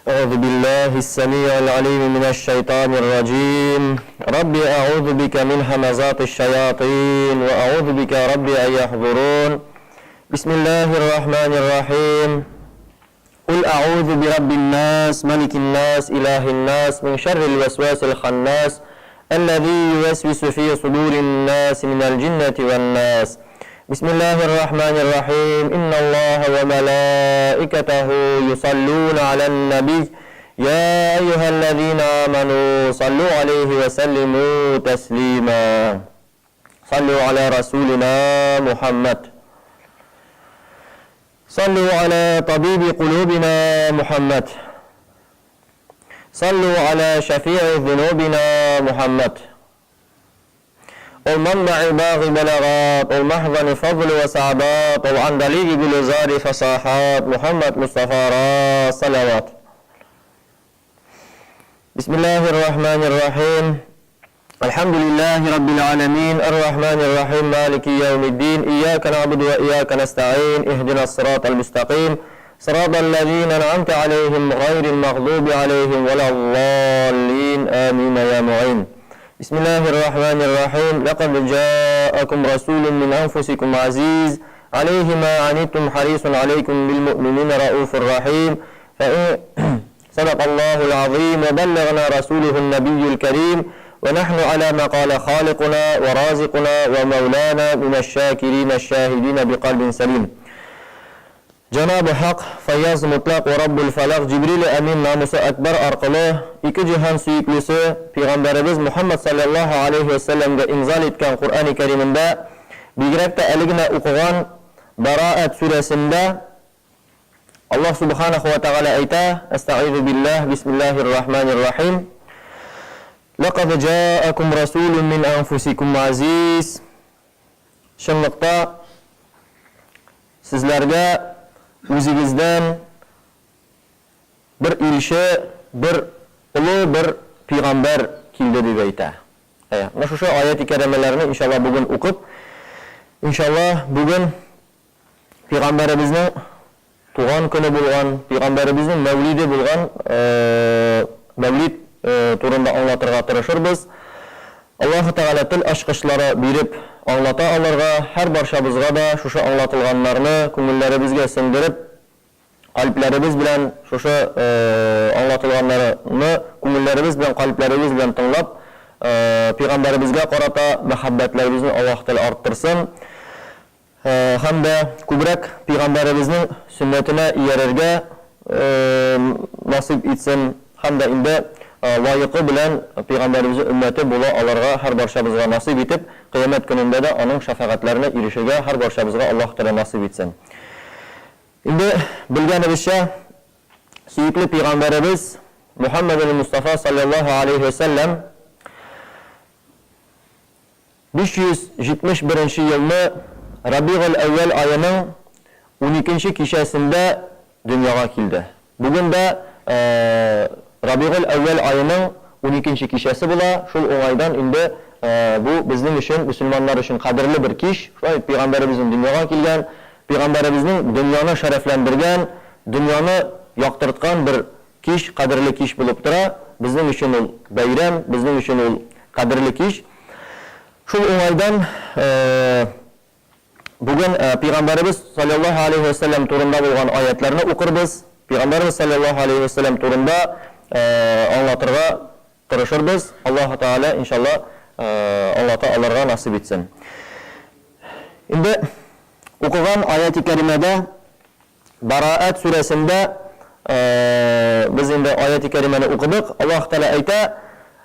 أعوذ بالله السميع العليم من الشيطان الرجيم ربي أعوذ بك من همزات الشياطين وأعوذ بك ربي أن يحضرون بسم الله الرحمن الرحيم قل أعوذ برب الناس ملك الناس إله الناس من شر الوسواس الخناس الذي يوسوس في صدور الناس من الجنة والناس بسم الله الرحمن الرحيم إن الله وملائكته يصلون على النبي يا أيها الذين آمنوا صلوا عليه وسلموا تسليما صلوا على رسولنا محمد صلوا على طبيب قلوبنا محمد صلوا على شفيع ذنوبنا محمد ومنبع باغ بلاغات ومحضن فضل وسعدات وعندليب گلزار فصاحات محمد مصطفى را صلوات بسم الله الرحمن الرحيم الحمد لله رب العالمين الرحمن الرحيم مالك يوم الدين إياك نعبد وإياك نستعين اهدنا الصراط المستقيم صراط الذين أنعمت عليهم غير المغضوب عليهم ولا الضالين آمين يا معين بسم الله الرحمن الرحيم لقد جاءكم رسول من أنفسكم عزيز عليه ما عنتم حريص عليكم بالمؤمنين رؤوف رحيم فإن صدق الله العظيم وبلغنا رسوله النبي الكريم ونحن على ما قال خالقنا ورازقنا ومولانا من الشاكرين الشاهدين بقلب سليم Җәнабы Хак, Фәйяз Мотлак вә Раббул Фәлак Җибриле Әмин намусы әкбәр аркылы ике җиһан сөеклесе Пигамбәребез Мухәммәд салләллаһу аләйһи вә сәлләмгә инзал иткән Коръәни Кәримендә, бигрәк тә әле генә укыган Бәраәт сүрәсендә Аллаһ Сүбхәнәһү вә Тәгалә әйтә, Әстәгыйзү билләһ, бисмиллаһир рахманир рахим, Ләкад җаәкум расулун мин әнфусикум газиз, Чынлыкта, сезләргә үзегездән бер илче, бер олы бер пигамбәр килде, дип әйтә. Әйе, менә шушы аять-и кәримәләрне, иншалла, бүген укып, иншалла, бүген пигамбәребезнең туган көне булган, пигамбәребезнең мәүлиде булган мәүлид турында аңлатырга тырышырбыз. Аллаһы Тәгалә тел ачкычлары биреп аңлата алырга, һәрбарчабызга да шушы аңлатылганнарны күңелләребезгә сеңдереп, кальбләребез белән шушы аңлатылганнарны күңелләребез белән, кальбләребез белән тыңлап, пигамбәребезгә карата мәхәббәтләребезне Аллаһы Тәгалә арттырсын. Һәм дә күбрәк пигамбәребезнең сөннәтенә иярергә насыйп итсен һәм дә инде лаекы белән пигамбәребезнең өммәте була алырга һәрбарчабызга насыйп итеп, кыямәт көнендә дә аның шәфәгатьләренә ирешергә һәрбарчабызга Аллаһ Тәгалә насыйп итсен. Инде белгәнебезчә, сөекле пигамбәребез Мухәммәдел Мостафа салләллаһу алейһи вә сәлләм 571 нче елны Рабигыль-әүвәл аеның уникенче кичәсендә дөньяга килде. Бүген дә Рабигыль-әүвәл аеның уникенче кичәсе була, шул уңайдан инде бу безнең өчен, мөселманнар өчен кадерле бер кич. Шулай бит, пәйгамбәребезнең дөньяга килгән, пәйгамбәребезнең дөньяны шәрәфләндергән, дөньяны яктырткан бер кич, кадерле кич булып тора. Безнең өчен ул бәйрәм, безнең өчен ул кадерле кич. Шул уңайдан бүген Пәйгамбәребез салләллаһу алейһи вә сәлләм турында булган аятьләрне укырбыз. Пәйгамбәребез салләллаһу алейһи вә сәлләм турында аңлатырга тырышырбыз. Аллаһу Тәгалә, иншалла, аңлата алырга насыйп итсен. Инде укыган аяти кәримәдә Бәраәт сүрәсендә без инде аяти кәримәне укыдык. Аллаһ Тәгалә әйтә,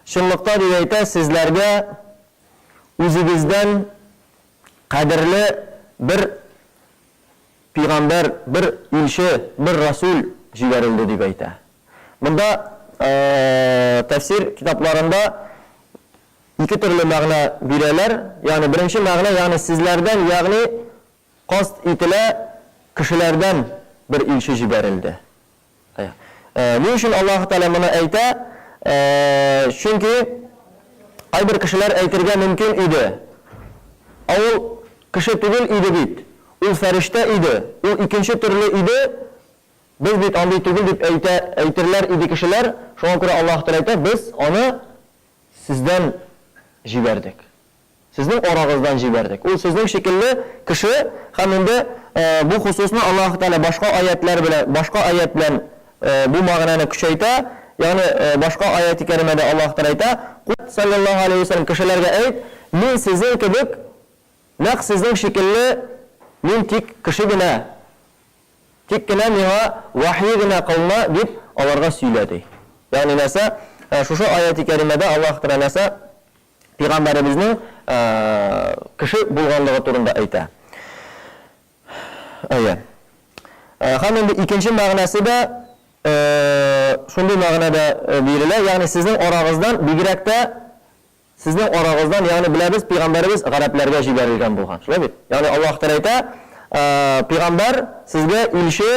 Чынлыкта, дип әйтә, сезләргә үзегездән кадерле бер пигамбәр, бер илче, бер расүл җибәрелде, дип әйтә. Монда тәфсир китапларында ике төрле мәгънә бирәләр. Ягъни беренче мәгънә, ягъни сезләрдән, ягъни Касд ителә, кешеләрдән бер илче җибәрелде. Ни өчен Аллаһы Тәгалә моны әйтә? Чөнки кайбер кешеләр әйтергә мөмкин иде, Ә ул кеше түгел иде бит, ул фәрештә иде, ул икенче төрле иде. Без бит андый түгел дип әйтә, әйтерләр иде кешеләр, шуңа күрә Аллаһ Тәгалә әйтә, без аны сездән җибәрдек. Сезнең арагыздан җибәрдек. Ул сезнең шикелле кеше һәм инде бу хосусны Аллаһ Тәгалә башка аятьләр белән, башка аять белән бу мәгънәне көчәйтә. Ягъни башка аяти кәримәдә Аллаһ Тәгалә әйтә, Кул салләллаһу алейһи вә сәлләм кешеләргә әйт, мин сезнең кебек, нәкъ сезнең шикелле, мин тик кеше генә. Тик кенә миңа вәхи генә кылына, дип аларга сөйлә, ди. Ягъни нәрсә? Шушы аяти кәримәдә Аллаһ Тәгалә нәрсә? Пәйгамбәребезнең кеше булганлыгы турында әйтә. Әйе. Һәм инде икенче мәгънәсе дә шундый мәгънәдә бирелә, ягъни сезнең арагыздан бигрәк тә Сезнең арагыздан, ягъни беләбез, пәйгамбәребез гарәпләргә җибәрелгән булган. Шулай бит? Ягъни Аллаһ Тәгалә әйтә, Пәйгамбәр сезгә илче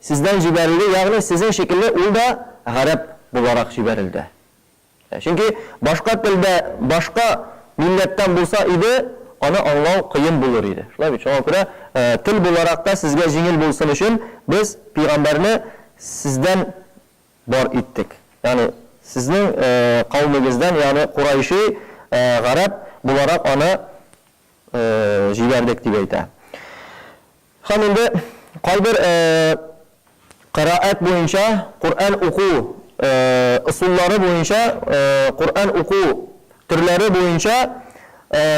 сездән җибәрелде, ягъни сезнең шикелле ул да гарәп буларак җибәрелде. Чөнки башка телдә, башка милләттән булса иде, аны аңлау кыен булыр иде. Шулай бит? Шуңа күрә тел буларак та сезгә җиңел булсын өчен без пәйгамбәрне сездән бар иттек. Ягъни сезнең кавемегездән, ягъни курайши, гарәп буларак аны җибәрдек, дип әйтә. Һәм инде кайбер кыраәт буенча, Коръән уку ысуллары буенча, Коръән уку төрләре буенча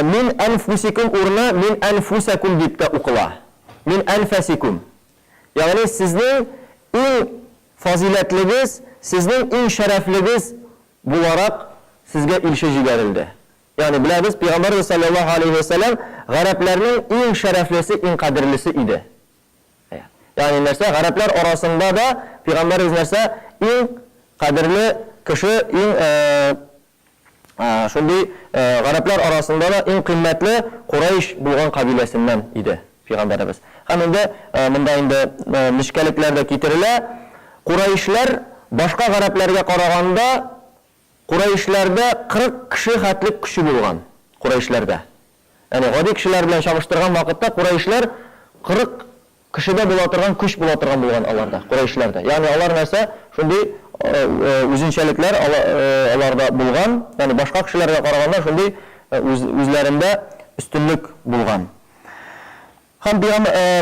мин әнфусикум урыны мин әнфусәкум дип тә укыла. Мин әнфәсикум. Ягъни сезнең иң Фазыйләтлегез, сезнең иң шәрәфлегез буларак сезгә илче җибәрелде. Ягъни, беләбез, Пәйгамбәребез салләллаһу галәйһи вә сәлләм гарәпләрнең иң шәрәфлесе, иң кадерлесе иде. Ягъни нәрсә? Гарәпләр арасында да Пәйгамбәребез нәрсә? Иң кадерле кеше, иң Шундый гарәпләр арасында да иң кыйммәтле Курайш булган кабиләсеннән иде пәйгамбәребез. Һәм инде монда инде нечкәлекләр дә китерелә. Курайшләр башка гарәпләргә караганда Курайшләрдә 40 кеше хәтлек көче булган, Курайшләрдә. Ягъни гади кешеләр белән чагыштырган вакытта Курайшләр 40 Кешедә була торган көч була торган булган аларда, Корәйшләрдә. Ягъни алар нәрсә? Шундый үзенчәлекләр аларда булган, ягъни башка кешеләргә караганда шундый үзләрендә өстенлек булган. Һәм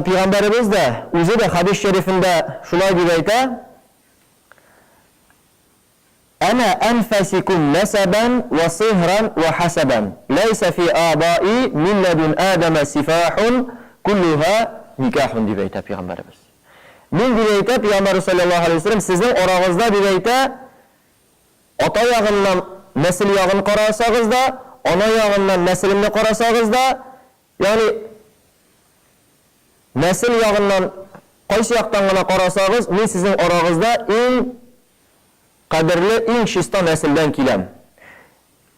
пәйгамбәребез дә үзе дә хәдис шәрифендә шулай дип әйтә, Әнә әнфәсикум нәсәбән вә сыйһран вә хәсәбән, ләйсә фи абаи мин ләдүн Адәмә сифахун күллүһә никахун, дип әйтә пәйгамбәребез. Мин, дип әйтә пәйгамбәребез салләллаһу галәйһи вә сәлләм, сезнең арагызда, дип әйтә, ата ягыннан нәсел ягын карасагыз да, ана ягыннан нәселемне карасагыз да, ягъни нәсел ягыннан кайсы яктан гына карасагыз, мин сезнең арагызда иң Кадерле, иң чиста нәселдән киләм.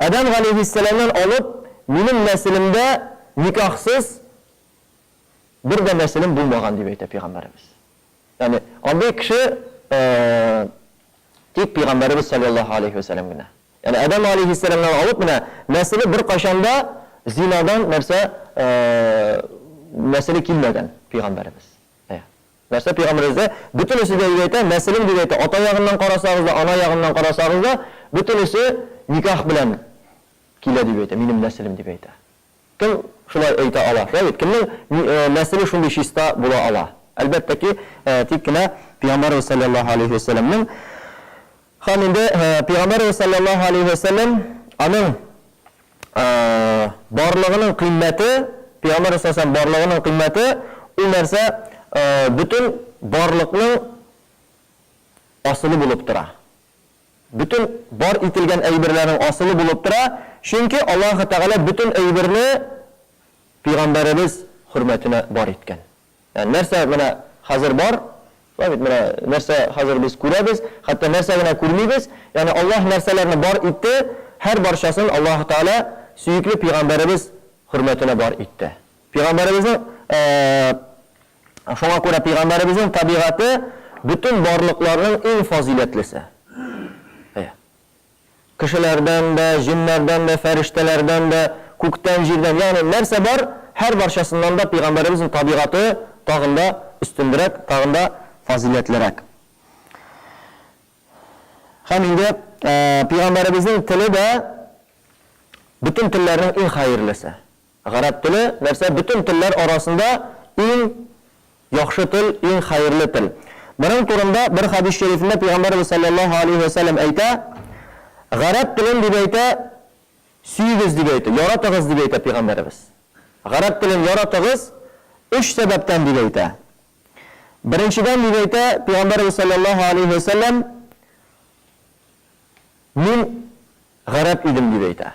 Адәм галәйһиссәламнән алып, минем нәселемдә никахсыз бер дә нәселем булмаган, дип әйтә пәйгамбәребез. Ягъни, андый кеше тик пәйгамбәребез салләллаһу галәйһи вә сәлләм генә. Ягъни, Адәм галәйһиссәламнән алып, менә нәселе беркайчан да зинадан нәрсә нәселе килмәгән пәйгамбәребез. Нәрсә пәйгамбәребез дә, бөтенесе дә дип әйтә, нәселем дип әйтә, ата ягыннан карасагыз да, ана ягыннан карасагыз да, бөтенесе никах белән килә дип әйтә, минем нәселем дип әйтә. Кем шулай әйтә ала? Шулай бит? Кемнең нәселе шундый чиста була ала? Әлбәттә ки, тик кенә пәйгамбәребез салләллаһу алейһи вә сәлләмнең. Һәм инде пәйгамбәребез салләллаһу алейһи вә сәлләм аның барлыгының кыйммәте, пәйгамбәр саллаллаһу барлыгының кыйммәте, ул нәрсә, бөтен барлыкның асылы булып тора. Бөтен бар ителгән әйберләрнең асылы булып тора, чөнки Аллаһы Тәгалә бөтен әйберне пәйгамбәребез хөрмәтенә бар иткән. Ягъни нәрсә менә хәзер бар, шулай бит, менә нәрсә хәзер без күрәбез, хәтта нәрсә генә күрмибез, ягъни Аллаһ нәрсәләрне бар итте, һәр барчасын Аллаһ Тәгалә сөекле пәйгамбәребез хөрмәтенә бар итте. Пәйгамбәребезнең шуңа күрә пәйгамбәребезнең табигате бөтен барлыкларның иң фазыйләтлесе. Әйе. Кешеләрдән дә, җеннәрдән дә, фәрештәләрдән дә, күктән, җирдән, ягъни нәрсә бар, һәр барчасыннан да пәйгамбәребезнең табигате тагын да өстенрәк, тагын да фазыйләтлерәк. Һәм инде пәйгамбәребезнең теле дә бөтен телләрнең иң хәерлесе. Гарәп теле, нәрсә, бөтен телләр арасында иң яхшы тел, иң хәерле тел. Моның турында бер хәдис шәрифендә пәйгамбәребез салләллаһу алейһи вә сәлләм әйтә, Гарәп телен, дип әйтә, сөегез, дип әйтә, яратыгыз, дип әйтә пәйгамбәребез. Гарәп телен яратыгыз, өч сәбәптән, дип әйтә. Беренчедән, дип әйтә пәйгамбәребез салләллаһу алейһи вә сәлләм, мин гарәп идем, дип әйтә.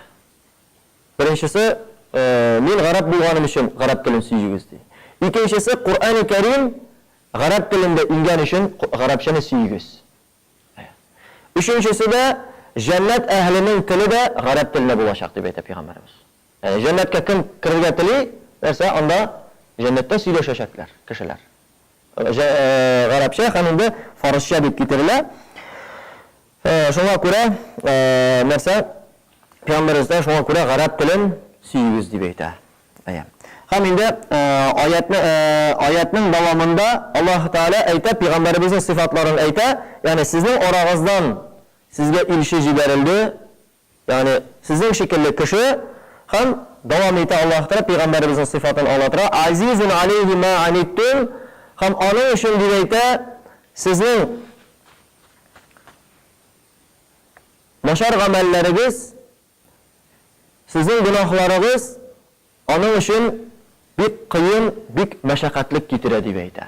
Беренчесе, мин гарәп булганым өчен гарәп телен сөегез, ди. Икенчесе, Коръәни Кәрим гарәп телендә иңгән өчен гарәпчәне сөегез. Өченчесе дә, җәннәт әһленең теле дә гарәп телендә булачак, дип әйтә пәйгамбәребез. Ягъни җәннәткә кем керергә тели, нәрсә, анда җәннәттә сөйләшәчәкләр кешеләр. Гарәпчә һәм инде фарысча дип китерелә. Шуңа күрә нәрсә, Пәйгамбәребез дә шуңа күрә гарәп телен сөегез дип әйтә. Әйе. Һәм инде аятны аятның дәвамында Аллаһ Тәгалә әйтә, пәйгамбәребезнең сыйфатларын әйтә, ягъни сезнең арагыздан сезгә илче җибәрелде, ягъни сезнең шикелле кеше, һәм дәвам итә Аллаһ Тәгалә пәйгамбәребезнең сыйфатын аңлатыра, азизун алейһи ма аниттум, һәм аның өчен дип әйтә, сезнең Начар гамәлләрегез, сезнең гөнаһларыгыз аның өчен бик кыен, бик мәшәкатьлек китерә, дип әйтә.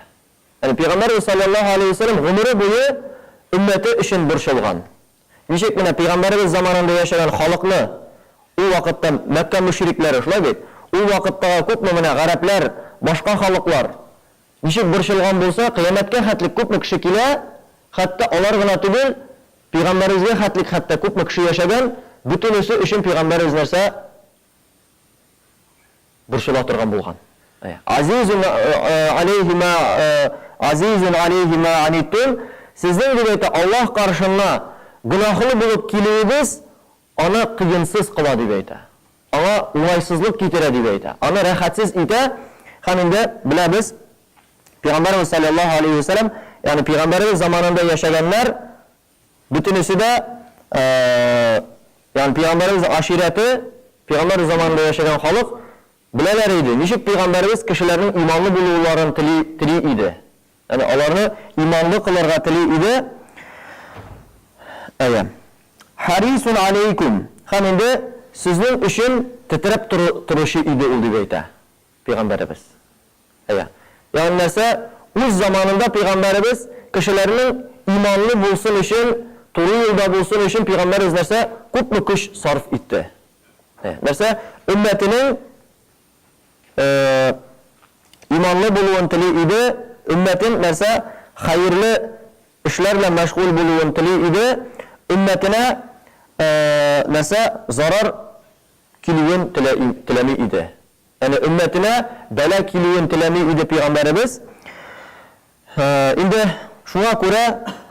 Ягъни Пәйгамбәребез салләллаһу алейһи ва сәлләм гомере буе өммәте өчен борчылган. Ничек менә Пәйгамбәребез заманында яшәгән халыкны, ул вакытта Мәккә мөшрикләре, шулай бит, ул вакыттагы күпме менә гарәпләр, башка халыклар Ничек борчылган булса, кыямәткә хәтлек күпме кеше килә, хәтта алар гына түгел, пәйгамбәребезгә хәтлек хәтта күпме кеше яшәгән, бөтенесе өчен пәйгамбәребез нәрсә борчыла торган булган. Азизун алейһи ма азизун алейһи ма аниттум, сезнең, дип әйтә, Аллаһ каршына гөнаһлы булып килүегез аны кыенсыз кыла, дип әйтә. Аңа уңайсызлык китерә, дип әйтә. Аны рәхәтсез итә. Һәм инде беләбез, Пәйгамбәребез салләллаһу алейһи вә сәлләм, ягъни Пәйгамбәребез заманында яшәгәннәр бөтенесе дә, ягъни Пәйгамбәребез аширәте, Пәйгамбәребез заманында яшәгән халык беләләр иде, ничек Пәйгамбәребез кешеләрнең иманлы булуларын тели, тели иде. Ягъни аларны иманлы кылырга тели иде. Әйе. Харисун алейкум. Һәм инде сезнең өчен тетрәп торучы иде ул, дип әйтә пәйгамбәребез. Әйе. Ягъни нәрсә? Үз заманында пәйгамбәребез кешеләрнең иманлы булсын өчен, туры юлда булсын өчен пәйгамбәребез нәрсә? Күпме көч сарыф итте. Әйе. Нәрсә? Өммәтенең иманлы булуын тели иде, өммәтен нәрсә, хәерле эшләр белән мәшгуль булуын тели иде, өммәтенә нәрсә, зарар килүен теләми иде. Ягъни өммәтенә бәла килүен теләми иде пәйгамбәребез. Инде шуңа күрә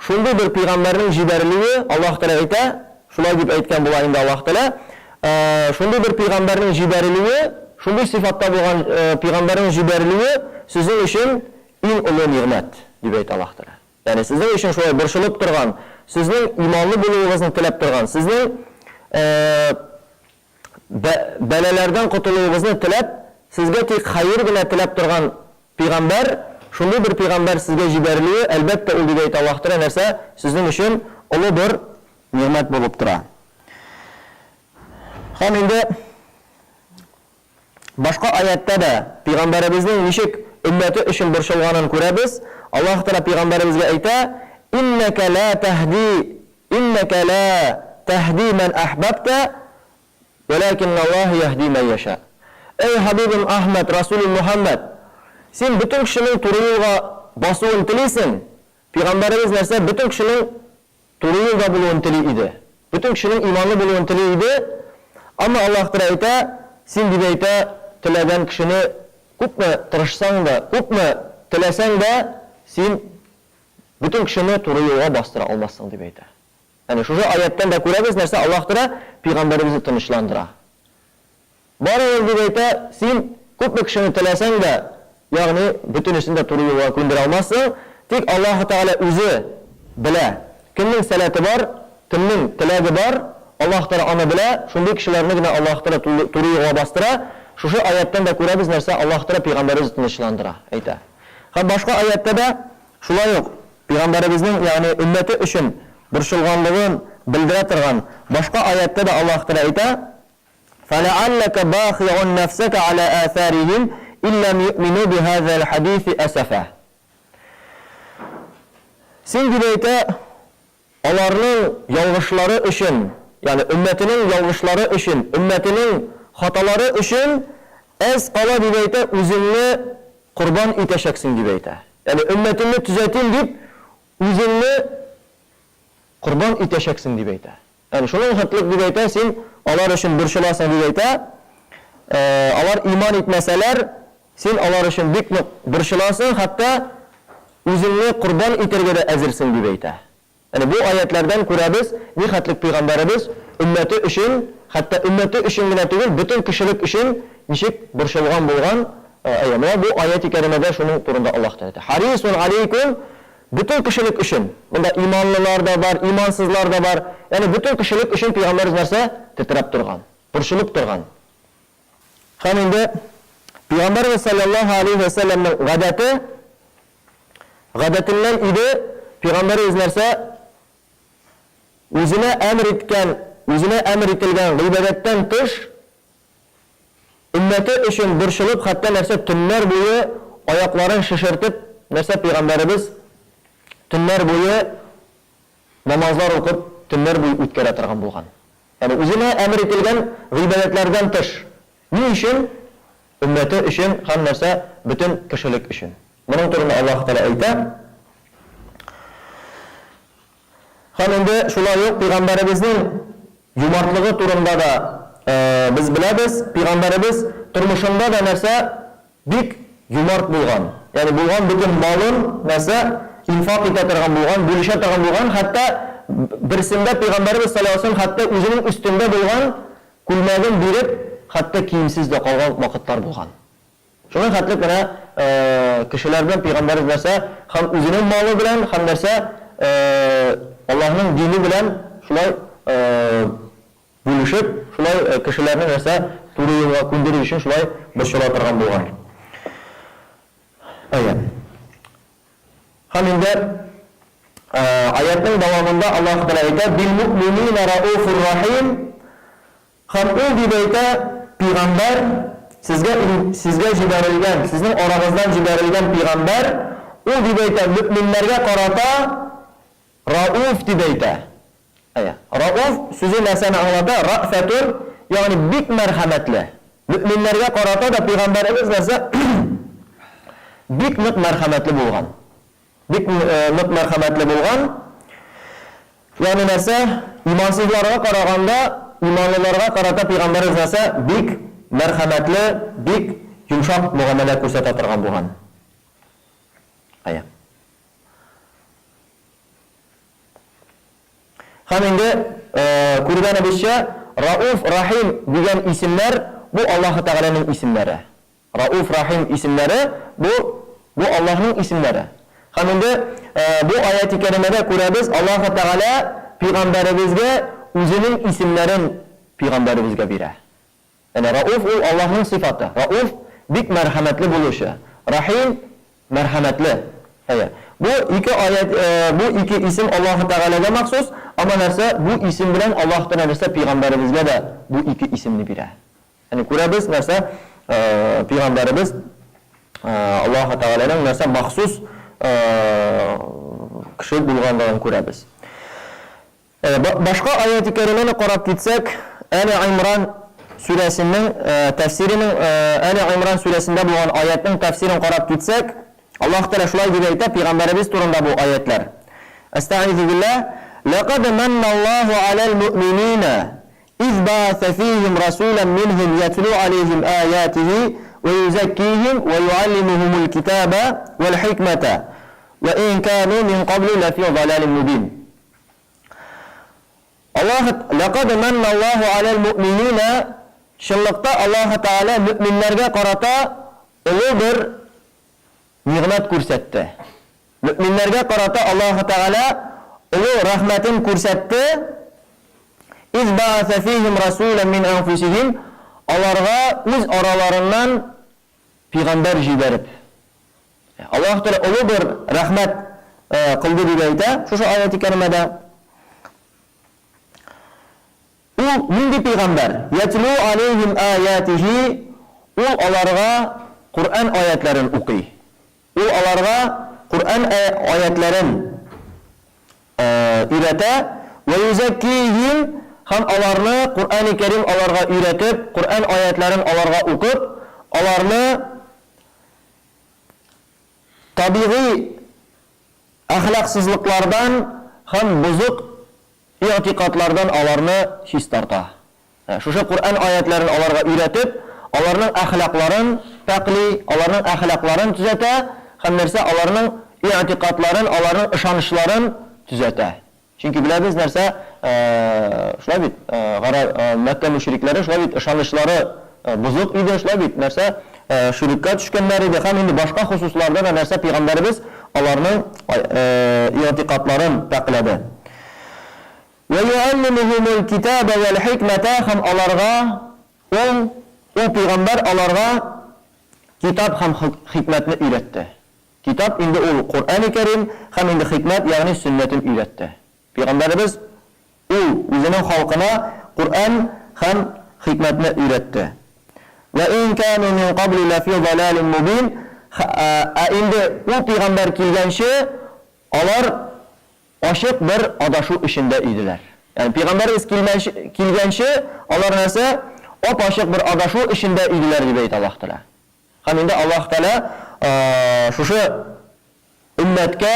шундый бер пәйгамбәрнең җибәрелүе, Аллаһ Тәгалә әйтә, шулай дип әйткән була инде Аллаһ Тәгалә, шундый бер пәйгамбәрнең җибәрелүе, шундый сыйфатта булган пәйгамбәрнең җибәрелүе сезнең өчен иң олы нигъмәт, дип әйтә Аллаһ Тәгалә. Ягъни сезнең өчен шулай борчылып торган, сезнең иманлы булуыгызны теләп торган, сезнең бәлаләрдән котылуыгызны теләп, сезгә тик хәер генә теләп торган пигамбәр, шундый бер пигамбәр сезгә җибәрелүе, әлбәттә, ул, дип әйтә Аллаһ Тәгалә, нәрсә, сезнең өчен олы бер нигъмәт булып тора. Һәм инде башка аятьтә дә пигамбәребезнең ничек өммәте өчен борчылганын күрәбез. Аллаһ Тәгалә пигамбәребезгә әйтә, Иннәкә лә тәһди Иннәкә лә тәһди мән әхбәбтә, вәләкинналлаһ яһди мән яшә. Әй хәбибем Әхмәд, Расулем Мөхәммәд! Син бөтен кешенең туры юлга басуын телисең, пигамбәребез нәрсә, бөтен кешенең туры юлда булуын тели иде. Бөтен кешенең иманлы булуын тели иде. Әмма Аллаһ Тәгалә әйтә, син, дип әйтә, теләгән кешене күпме тырышсаң да, күпме теләсәң дә, син Бөтен кешене туры юлга бастыра алмассың, дип әйтә. Әнә шушы аятьтән дә күрәбез, нәрсә Аллаһ Тәгалә пигамбәребезне тынычландыра. Барыбер, дип әйтә, син күпме кешене теләсәң дә, ягъни бөтенесен дә туры юлга күндерә алмассың, тик Аллаһ Тәгалә үзе белә, кемнең сәләте бар, кемнең теләге бар, Аллаһ Тәгалә аны белә, шундый кешеләрне генә Аллаһ Тәгалә туры юлга бастыра. Шушы аяттан да күрәбез нәрсә, Аллаһ Тәгалә пәйгамбәребезне тынычландыра, әйтә. Һәм башка аяттә дә шулай ук пәйгамбәребезнең, ягъни өммәте өчен борчылганлыгын белдерә торган башка аяттә дә Аллаһ Тәгалә әйтә, Фәләәлләкә бахиун нәфсәкә галә әсәрихим илләм юъмину бихазәл хәдиси әсәфә. Син, дип әйтә, аларның ялгышлары өчен, ягъни өммәтенең ялгышлары өчен, өммәтенең хаталары өчен әз кала, дип әйтә, үзеңне корбан итәчәксең, дип әйтә. Ягъни өммәтеңне төзәтим дип, үзеңне корбан итәчәксең, дип әйтә. Ягъни шуның хәтлек, дип әйтә, син алар өчен борчыласың, дип әйтә. Алар иман итмәсәләр, син алар өчен бик нык борчыласың, хәтта үзеңне корбан итәргә дә әзерсең, дип әйтә. Ягъни бу аятьләрдән күрәбез, ни хәтлек пәйгамбәребез өммәте өчен, хәтта өммәте өчен генә түгел, бөтен кешелек өчен ничек борчылган булган. Әйе, менә бу аяти кәримәдә шуның турында Аллаһ Тәгалә әйтә. Харисун алейкум Бөтен кешелек өчен. Монда иманлылар да бар, имансызлар да бар. Ягъни бөтен кешелек өчен пәйгамбәребез нәрсә? Тетрәп торган, борчылып торган. Һәм инде пәйгамбәребез салләллаһу алейһи вә сәлләмнең гадәте, гадәтеннән иде, пәйгамбәребез нәрсә? Үзенә әмер иткән, үзенә әмер ителгән гыйбадәттән тыш, Өммәте өчен борчылып, хәтта нәрсә төннәр буе аякларын шешертеп, нәрсә пәйгамбәребез төннәр буе намазлар укып, төннәр буе үткәрә торган булган. Ягъни үзенә әмер ителгән гыйбадәтләрдән тыш. Ни өчен? Өммәте өчен һәм нәрсә бөтен кешелек өчен. Моның турында Аллаһы Тәгалә әйтә. Һәм инде шулай ук пәйгамбәребезнең юмартлыгы турында да без беләбез. Пәйгамбәребез тормышында да нәрсә бик юмарт булган. Ягъни булган бөтен малын нәрсә инфак итә торган булган, бүлешә торган булган. Хәтта берсендә пәйгамбәребез салләллаһу алейһи ва сәлләм хәтта үзенең өстендә булган күлмәген биреп, хәтта киемсез дә калган вакытлар булган. Шуның хәтлек менә кешеләр белән пәйгамбәребез нәрсә һәм үзенең малы белән, һәм нәрсә Аллаһның дине белән шулай бүлешеп, шулай кешеләрне нәрсә туры юлга күндерер өчен шулай борчыла торган булган. Әйе. Һәм инде аятның дәвамында Аллаһ Тәгалә әйтә, Бил муъминина рауфур рахим. Һәм ул дип әйтә, Пигамбәр, сезгә сезгә җибәрелгән, сезнең арагыздан җибәрелгән пигамбәр, ул дип әйтә, мөэминнәргә карата Рауф дип әйтә. Әйе. Рауф сүзе нәрсәне аңлата? Раъфәтун, ягъни бик мәрхәмәтле. Мөэминнәргә карата да пигамбәребез нәрсә? Бик нык мәрхәмәтле булган. Бик нык мәрхәмәтле булган. Ягъни нәрсә? Имансызларга караганда, иманлыларга карата пәйгамбәребез нәрсә? Бик мәрхәмәтле, бик йомшак мөгамәлә күрсәтә торган булган. Әйе. Һәм инде күргәнебезчә, Рауф, Рахим дигән исемнәр бу Аллаһы Тәгаләнең исемнәре. Рауф, Рахим исемнәре, бу, бу Аллаһның исемнәре. Һәм инде бу аяти кәримәдә күрәбез, Аллаһы Тәгалә пигамбәребезгә үзенең исемнәрен пигамбәребезгә бирә. Ягъни Рауф ул Аллаһның сыйфаты. Рауф, бик мәрхәмәтле булучы. Рахим, мәрхәмәтле. Әйе. Бу ике аять, бу ике исем Аллаһы Тәгаләгә махсус, әмма нәрсә, бу исем белән Аллаһы Тәгалә нәрсә пигамбәребезгә дә бу ике исемне бирә. Яни күрәбез, нәрсә, пәйгамбәребез Аллаһы Тәгаләнең нәрсә махсус кеше булганлыгын күрәбез. Башка аяти кәримәне карап китсәк, Әли Имран сүрәсенең тәфсиренең Әли Имран сүрәсендә булган аятның тәфсирен карап китсәк, Аллаһ Тәгалә шулай дип әйтә пәйгамбәребез турында бу аятлар. Әстәгыйзу биллаһ, Ләкад манналлаһу аләл муъминина Из бааса фиһим расулән минһум ятлу алейһим аятиһи вә юзәккиһим вә юаллимуһумул китаба вәл хикмәтә вә ин кану мин каблу ләфи залалин мубин. Аллаһ Ләкад манналлаһу аләл муъминина Чынлыкта Аллаһ Тәгалә мөэминнәргә карата олы бер нигъмәт күрсәтте. Мөэминнәргә карата Аллаһ Тәгалә олы рәхмәтен күрсәтте. Из бааса фихим расулан мин анфусихим, аларга үз араларыннан пигамбәр җибәреп. Аллаһ Тәгалә олы бер рәхмәт кылды дип әйтә шушы аяти кәримәдә. Ул нинди пигамбәр? Ятлу алейхим аятихи, ул аларга Коръән аятләрен укый. Ул аларга Коръән аятләрен өйрәтә, вә юзәккиһим, һәм аларны Коръәни Кәрим аларга өйрәтеп, Коръән аятләрен аларга укып, аларны табигый әхлаксызлыклардан һәм бозык игътикадлардан аларны чистарта. Шушы Коръән аятьләрен аларга өйрәтеп, аларның әхлакларын пакьли, аларның әхлакларын төзәтә һәм нәрсә, аларның игътикадларын, аларның ышанычларын төзәтә. Чөнки беләбез нәрсә, шулай бит, гара, Мәккә мөшрикләре шулай бит, ышанычлары бозык иде, шулай бит, нәрсә, ширккә төшкәннәр иде һәм инде башка хосусларда да нәрсә, пәйгамбәребез аларның игътикадларын пакьләде. Вә юәллимүһүмүл китабә вәл хикмәтә һәм аларга ул, ул пәйгамбәр аларга китап һәм хикмәтне өйрәтте. Китап инде ул Коръәни Кәрим һәм инде хикмәт, ягъни сөннәтен өйрәтте. Пәйгамбәребез ул үзенең халкына Коръән һәм хикмәтне өйрәтте. Вә ин кәну мин каблу ләфи залалин мубин, ә инде ул пәйгамбәр килгәнче алар ачык бер адашу эчендә иделәр. Ягъни пәйгамбәребез килгәнче алар нәрсә? Ап-ачык бер адашу эчендә иделәр дип әйтә Аллаһ Тәгалә. Һәм инде Аллаһ Тәгалә шушы өммәткә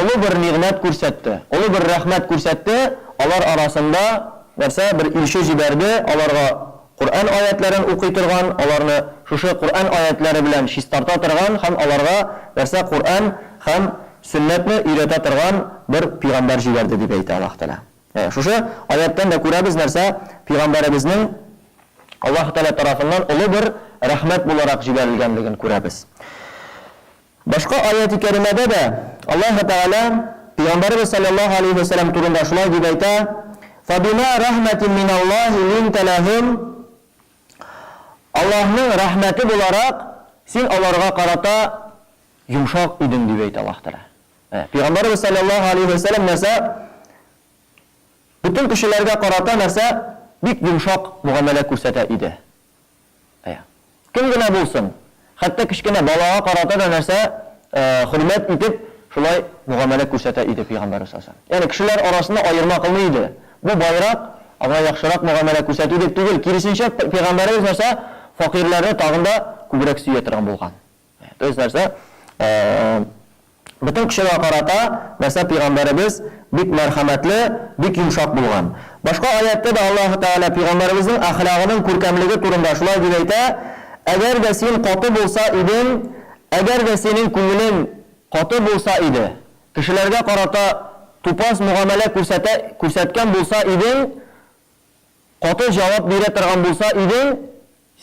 олы бер нигъмәт күрсәтте, олы бер рәхмәт күрсәтте, алар арасында нәрсә? Бер илче җибәрде, аларга Коръән аятьләрен укый торган, аларны шушы Коръән аятьләре белән чистарта торган һәм аларга нәрсә? Коръән һәм Сөннәтне өйрәтә торган бер пигамбәр җибәрде, дип әйтә Аллаһ Тәгалә. Менә шушы аяттән дә күрәбез нәрсә? Пигамбәребезнең Аллаһ Тәгалә тарафыннан олы бер рәхмәт буларак җибәрелгәнлеген күрәбез. Башка аяти кәримәдә дә Аллаһ Тәгалә пигамбәребез салләллаһу алейһи вә сәлләм турында шулай дип әйтә, Фәбимә рәхмәтин миналлаһи линтә ләһүм, Аллаһның рәхмәте буларак, син аларга карата йомшак идең, дип әйтә Аллаһ Тәгалә. Ә, Пәйгамбәребез салләллаһу алейһи вә сәлләм нәрсә? Бөтен кешеләргә карата нәрсә? Бик йомшак мөгамәлә күрсәтә иде. Әйе. Кем генә булсын, хәтта кечкенә балага карата да нәрсә, хөрмәт итеп, шулай мөгамәлә күрсәтә иде Пәйгамбәребез салләллаһу алейһи вә сәлләм. Ягъни кешеләр арасында аерма кылмый иде. Бу байрак, аңа яхшырак мөгамәлә күрсәтү дип түгел, киресенчә, Пәйгамбәребез нәрсә, фәкыйрьләрне тагын да күбрәк сөя торган булган. То есть нәрсә, бөтен кешегә карата нәрсә пәйгамбәребез бик мәрхәмәтле, бик йомшак булган. Башка аятьтә дә Аллаһы Тәгалә пәйгамбәребезнең әхлагының күркәмлеге турында шулай дип әйтә, Әгәр дә син каты булса идең, әгәр дә синең күңелең каты булса иде, кешеләргә карата тупас мөгамәлә күрсәтә, күрсәткән булса идең, каты җавап бирә торган булса идең,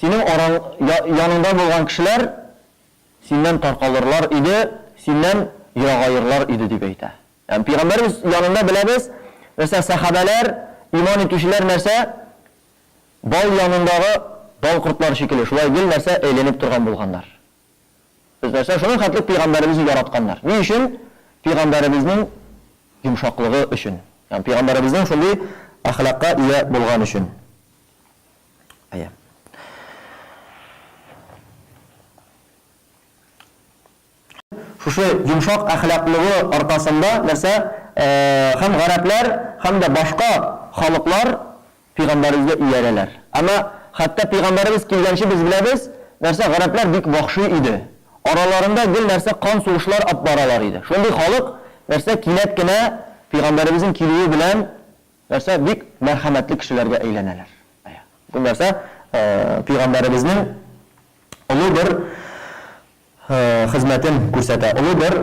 Синең араң, яныңда булган кешеләр синнән таркалырлар иде, синнән ерагаерлар иде, дип әйтә. Ягъни пәйгамбәребез янында беләбез, нәрсә, сәхабәләр, иман итүчеләр нәрсә, бал янындагы бал кортлары шикелле, шулай гел нәрсә, әйләнеп торган булганнар. Без нәрсә, шуның хәтлек пәйгамбәребезне яратканнар. Ни өчен? Пәйгамбәребезнең йомшаклыгы өчен. Ягъни пәйгамбәребезнең шундый әхлакка ия булган өчен. Әйе. Шушы йомшак әхлаклыгы аркасында нәрсә, һәм гарәпләр, һәм дә башка халыклар пәйгамбәребезгә иярәләр. Әмма хәтта пәйгамбәребез килгәнче без беләбез, нәрсә, гарәпләр бик вахши иде. Араларында гел нәрсә кан сугышлар ап баралар иде. Шундый халык нәрсә кинәт кенә пәйгамбәребезнең килүе белән Нәрсә, бик мәрхәмәтле кешеләргә әйләнәләр. Бу нәрсә, пәйгамбәребезнең олы бер хезмәтен күрсәтә, олы бер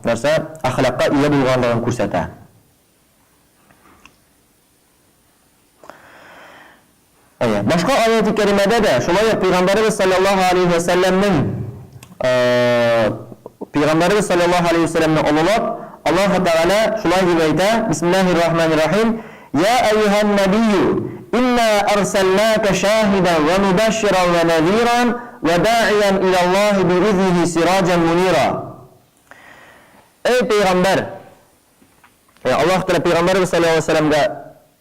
нәрсә, әхлакка ия булганлыгын күрсәтә. Әйе. Башка аяти кәримәдә дә шулай ук Пәйгамбәребез салләллаһу алейһи вә сәлләмнең Пәйгамбәребез салләллаһу алейһи вә сәлләмне олылап, Аллаһу Тәгалә шулай дип әйтә, Бисмиллаһир рахманир рахим, Я әйюһән нәбийю, инна арсалнака шаһидан вә мубәшширан вә нәзиран вә даиян иләллаһи биизниһи сираҗан мунира. Эй пәйгамбәр! Аллаһ Тәгалә пәйгамбәребез саллаллаһу алейһи ва сәлләмгә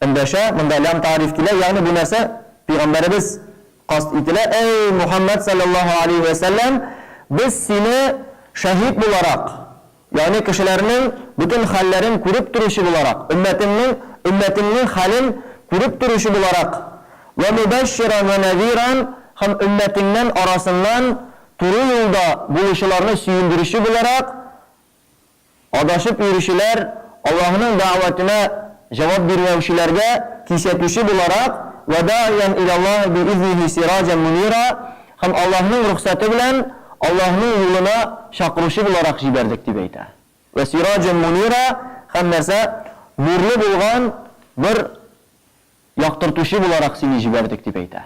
эндәшә, монда лям таариф килә, ягъни бу нәрсә пәйгамбәребез касд ителә, Эй Мухаммәд саллаллаһу алейһи ва сәлләм, без сине шәһид буларак, ягъни кешеләрнең бөтен хәлләрен күреп торучы буларак, өммәтеңнең өммәтеңнең хәлен күреп торучы буларак, вә мубәшширан вә нәзиран, һәм өммәтеңнән арасыннан туры юлда булучыларны сөендерүче буларак, Адашып йөрүчеләр, Аллаһының дәгъватына җавап бирмәүчеләргә кисәтүче буларак, Вә даиян иләллаһи биизниһи сираҗан мунира, һәм Аллаһның рөхсәте белән Аллаһның юлына чакыручы буларак җибәрдек, дип әйтә. Вә сираҗан мунира, һәм нәрсә? Нурлы булган бер яктыртучы буларак сине җибәрдек, дип әйтә.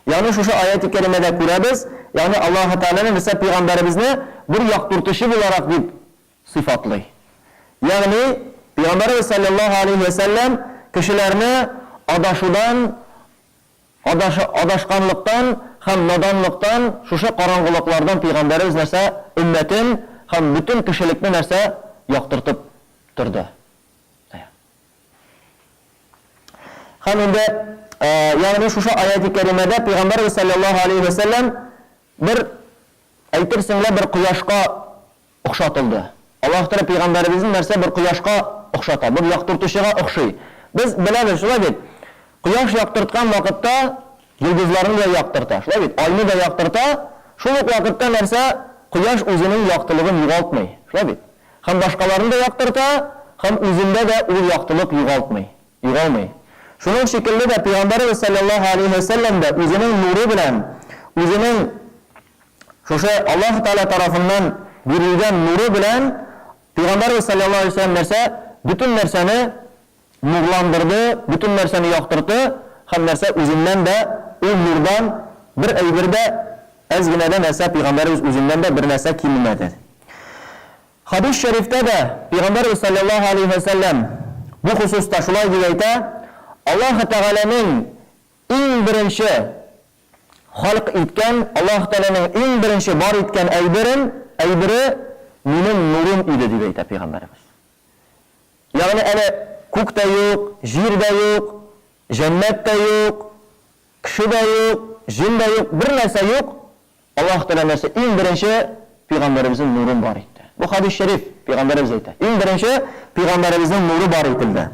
Ягъни шушы аяти кәримәдә күрәбез, ягъни Аллаһы Тәгаләнең нәрсә пәйгамбәребезне бер яктыртучы буларак дип сыйфатлый. Ягъни пәйгамбәребез салләллаһу алейһи вә сәлләм кешеләрне адашудан, адашы, адашканлыктан һәм наданлыктан, шушы караңгылыклардан пәйгамбәребез нәрсә өммәтен һәм бөтен кешелекне нәрсә яктыртып торды. Һәм инде, ягъни шушы аяти кәримәдә Пәйгамбәрбез салләллаһу алейһи вә сәлләм бер, әйтерсең лә, бер кояшка охшатылды. Аллаһ Тәгалә Пәйгамбәребезне нәрсә бер кояшка охшата, бер яктыртучыга охшый. Без беләбез, шулай бит? Кояш яктырткан вакытта йолдызларны да яктырта, шулай бит? Айны да яктырта. Шул ук вакытта нәрсә? Кояш үзенең яктылыгын югалтмый, шулай бит? Һәм башкаларны да яктырта, һәм үзендә дә ул яктылык югалтмый, югалмый. Шуның шикелле дә Пәйгамбәребез салләллаһу алейһи вә сәлләм дә үзенең нуры белән, үзенең шушы Аллаһ Тәгалә тарафыннан бирелгән нуры белән Пәйгамбәребез салләллаһу алейһи вә сәлләм нәрсә? Бөтен нәрсәне нурландырды, бөтен нәрсәне яктырты һәм нәрсә үзеннән дә ул нурдан бер әйбер дә, әз генә дә нәрсә Пәйгамбәребез үзеннән дә бер нәрсә кимемәде. Хәдис шәрифтә дә Пәйгамбәребез салләллаһу алейһи вә сәлләм бу хосуста шулай дип әйтә, Аллаһы Тәгаләнең иң беренче халк иткән, Аллаһы Тәгаләнең иң беренче бар иткән әйберен, әйбере минем нурым иде, дип әйтә Пәйгамбәребез. Ягъни әле күк тә юк, җир дә юк, җәннәт тә юк, кеше дә юк, җен дә юк, бер нәрсә юк, Аллаһ Тәгалә нәрсә иң беренче пәйгамбәребезнең нурын бар итте. Бу хәдис шәриф, пәйгамбәребез әйтә. Иң беренче пәйгамбәребезнең нуры бар ителде.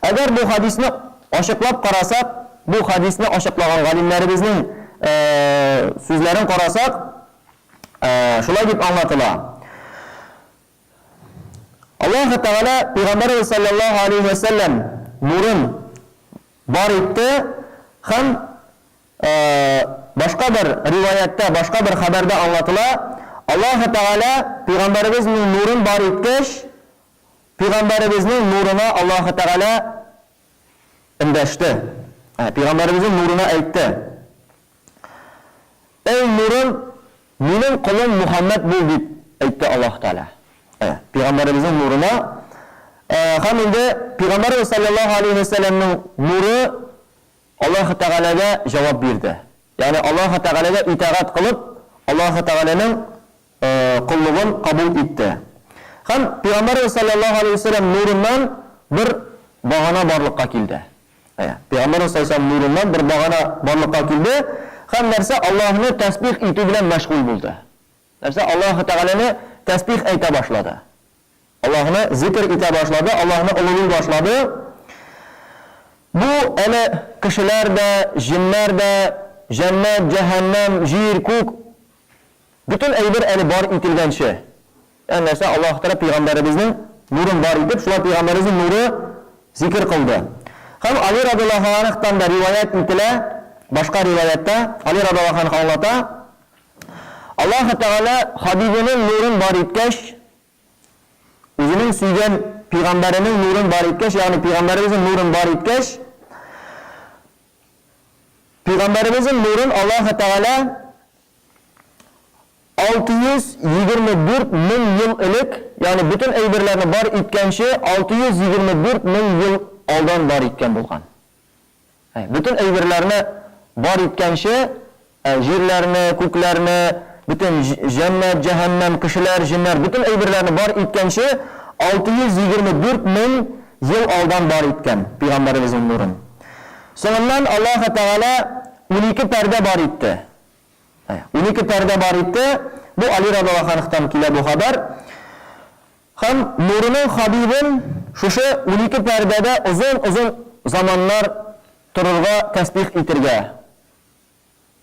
Әгәр бу хәдисне ачыклап карасак, бу хәдисне ачыклаган галимнәребезнең сүзләрен карасак, шулай дип аңлатыла. Аллаһ Тәгалә пәйгамбәребез салләллаһу алейһи вә сәлләм нурын бар итте һәм башка бер риваятьтә, башка бер хәбәрдә аңлатыла, Аллаһ Тәгалә пәйгамбәребезнең нурын бар иткәч, пәйгамбәребезнең нурына Аллаһ Тәгалә эндәште. Пәйгамбәребезнең нурына әйтте. Әй нурым, минем колым Мухаммәд бул, дип әйтте Аллаһ Тәгалә. Пәйгамбәребезнең нурына. Һәм инде пәйгамбәребез салләллаһу алейһи вә сәлләмнең нуры Аллаһы Тәгаләгә җавап бирде. Ягъни Аллаһы Тәгаләгә итагать кылып, Аллаһы Тәгаләнең коллыгын кабул итте. Һәм Пәйгамбәребез салләллаһу алейһи вә сәлләм нурыннан бер багана барлыкка килде. Әйе, Пәйгамбәребез салләллаһу алейһи вә сәлләм нурыннан бер багана барлыкка килде һәм нәрсә Аллаһны тәсбих итү белән мәшгуль булды. Нәрсә Аллаһы Тәгаләне тәсбих әйтә башлады. Аллаһны зикер итә башлады, Аллаһны олылый башлады. Бу әле кешеләр дә, җеннәр дә, җәннәт, җәһәннәм, җир, күк, бөтен әйбер әле бар ителгәнче. Ягъни нәрсә, Аллаһ Тәгалә пәйгамбәребезнең нурын бар итеп, шулай пәйгамбәребезнең нуры зикер кылды. Һәм Али радиллаһу анһтан да риваять ителә, башка риваятьтә Али радиллаһу анһ аңлата, Аллаһ Тәгалә хабибенең нурын бар иткәч, Үзенең сөйгән пигамбәренең нурын бар иткәч, ягъни пигамбәребезнең нурын бар иткәч, пигамбәребезнең нурын Аллаһ Тәгалә 624 мең ел элек, ягъни бөтен әйберләрне бар иткәнче 624 мең ел алдан бар иткән булган. Бөтен әйберләрне бар иткәнче, җирләрне, күкләрне, бөтен җәннәт, җәһәннәм, кешеләр, җеннәр, бөтен әйберләрне бар иткәнче 624 мең ел алдан бар иткән Пәйгамбәребезнең нурын. Соңыннан Аллаһы Тәгалә 12 пәрдә бар итте. 12 пәрдә бар итте. Бу Али радиаллаһу анһтан килә бу хәбәр. Һәм нурының хабибын шушы 12 пәрдәдә озын-озын заманнар торырга, тәсбих итергә